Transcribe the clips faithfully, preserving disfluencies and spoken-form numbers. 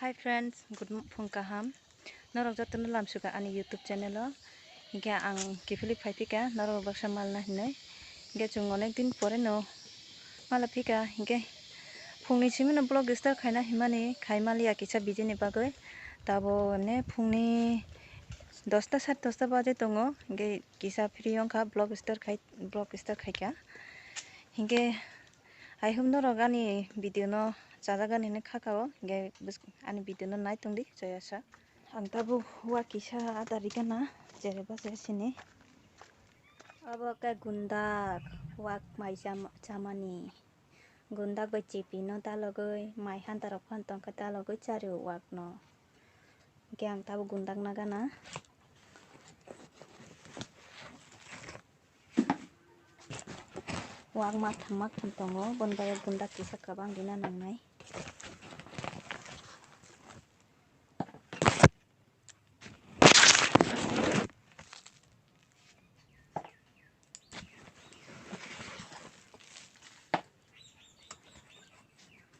Hi friends, good mo-, phung kaham. Norok jotono lamsuka ani YouTube channel o. Hinkhe ang kiphilwi phaiphika norok baksa malna hinwi. Hinkhe chwng onek din pore no mala phika. Hinkhe phungni simi no vlog start khaina himani khai maliya kisa busy ni bagwi. Tabo ne phungni dosta sat dosta baje tongo. Hinkhe kisa free wngkha vlog start khai, vlog start khaika. Hinkhe I hope norok ani video no chajak gani hinwi kha kao, hinkhe bwsk-, ani video no nai tongdi joya sa. Ang tabuk wak kisa ada rigana, jereba se sini. Obo khe gundak wak mai cham-, chamani. Gundak bai chipi no dalogwi mai hanta rok phan tongkha dalogwi chario wak no. Hinkhe ang tabuk gundak nagana. Wak maktham maktham tongo, boni bagwi gundak kisa kwbang rina nangnai.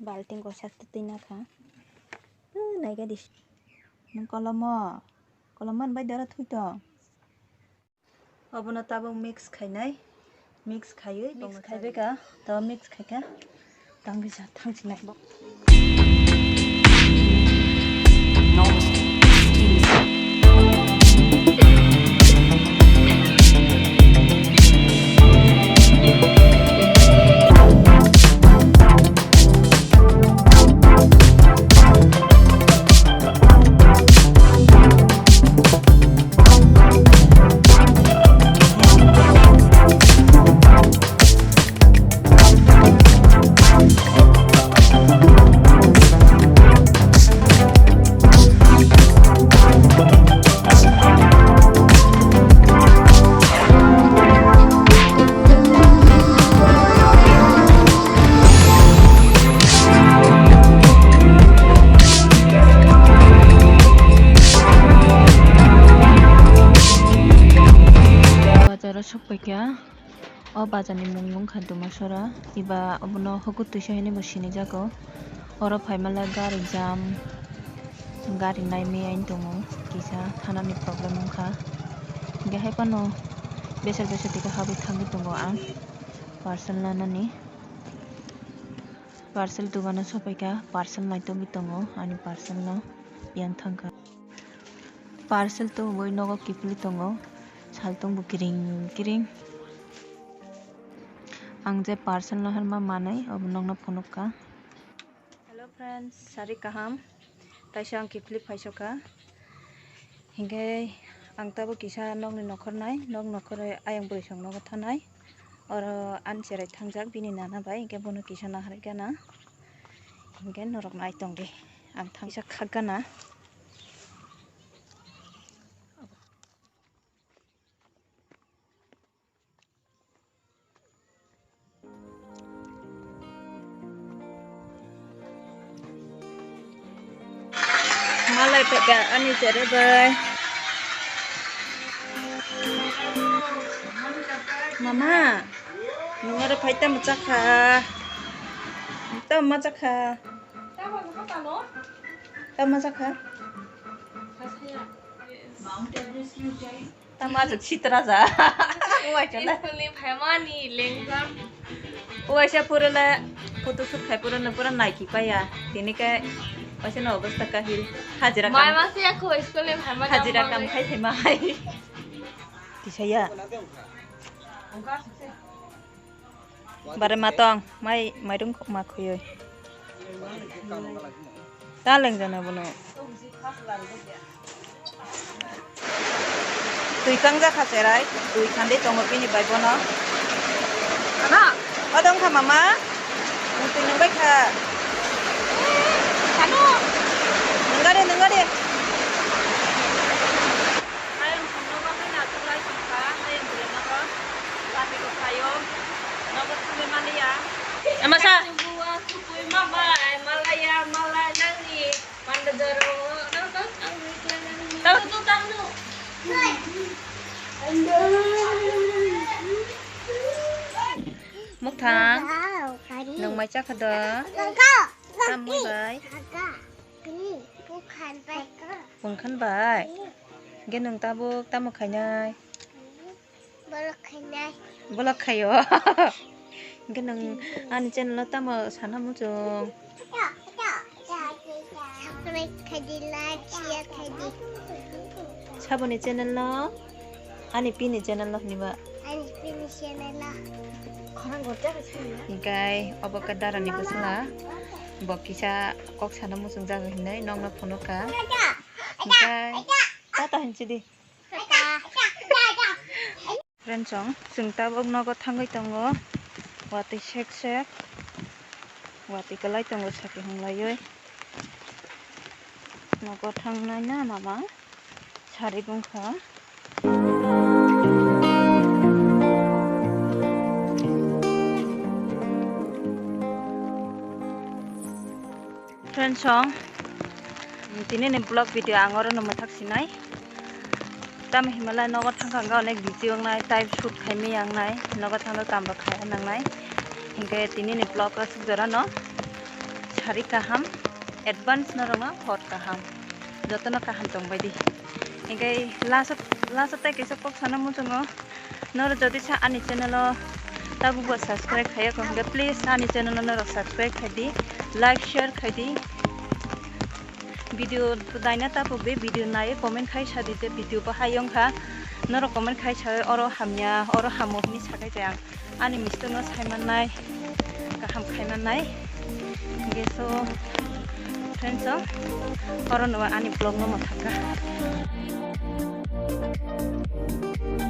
Balting kosa twi nakha. Naiga dis. Nung kolomo, kolomo bai dara thui tong. Obono tabuk mix khainai, mix khaiwi mix khaibai ka, to mix khaika, tangwi sa thangsinai. Bazar o sok paikha. O bazar ni mung wngkha Dumasora. Iba obono Hokutwisa hinwi bo sinijago. Oro phaimale gari jam, gari naimaya wng tongo, kisa thanani problem wngkha. Hinkhe hai phano besar besar tike habwi thangwi tongo ang parcel nanani. Parcel dogano sopaikha, parcel naitugwi tongo, ani parcel no yang thangkha. Parcel tubui nogo kiphilwi tongo, saltong bo kiring kiring. Ang je parcel no harma manwi, obo nokno phunukha. Hello friends, sari kaham. Taisa ang kiphilwi phaisokha. Hinkhe ang tabuk kisa nokni nokhor nai, nok nokhor ayang bwrwi song nogo thanai. Oro ani cherai thangjak bini nana bai, hinkhe bono kisa naharwi gana. Hinkhe norok nai tongdi. Ang thangsa khak gana. Malai phaikha ani cherai bai. Mama, nwng oro phai tamo chakha? Tamo ma chakha? Tamo ma chakha? Tamo achuk sitra ja. Uaisa le. School ni phaimani lengkam. Uaisa pura le photo shoot khai pura no pura naiki paya. Tini ke uaisa no obostha kahil. Hajira kam. Mai masi ako school ni phaimani. Hajira kam khai thema hai. Kisaya. Bare matong, mai, mairung ma khuyoi. Ta lengjana bono. Twi kangjak kha cherai, twi khandi tongo bini bai bono. Mama. Odong kha mama. Twi nungbai kha. Kano. Nungade, nungade. Ayang khumno bagwi nachuklai tongkha, ayang bwrwi nogo. Lati rok phaio, nogo thangwi maliya. Ama sa. Buwa, supui, mama, malaya, mala, nangni, panda jaro, nang, nang, nang, nang, nang. Tang. Tu, tu, tang, tu. Mukthang. Nung mai chakha do? Tamni bai. Pungkhan bai. Hingke nwng tabuk tamo khainai? Bolok khainai. Bolok khaio. Hingke nwng ani channel o tamo sana muchung? Subscribe khaidi, like, share khaidi. Saboni channel no? Ani pini channel no hwnwi ba? Ani pini channel no. Hingke obo khe darani bwsla. Bo kisa kok sana muchung jago hinwi nokno phunukha. Hingke tata hinchidi. Friends, chwng, chwng tabuk nogo thangwi tongo. Watwi sek sek. Watwi kwlai tongo sakhe hwnlaiwi. Nogo thangnai na mama. Sari bwngkha. Friends, song, tini ni vlog video ang oro no mwthak sinai. Tamo himala nogo thangkha hwnkhe onek busy wngnai, time shoot khaimaya wngnai, nogo thangno tambo khaiya nangnai. Hinkhe tini ni vlog aswk jora no sari kaham, advance norok no hor kaham, jotono kaham tongbai di. Hinkhe last, last o tei kaisa kok sana muchungo. Norok jodi sa ani channel o tabukbo subscribe khaiya kho hwnkhe, please ani channel o norok subscribe khaidi, like, share khaidi. Video daina tabuk be video nai comment khai sadi je video bo hai wngkha. Norok comment khai sawi oro hamya, oro hamo hwnwi sakai je ang ani misto no saimannai, kaham khaimannai. Hwnkhe so friends, o oro no ani vlog no mwthangkha.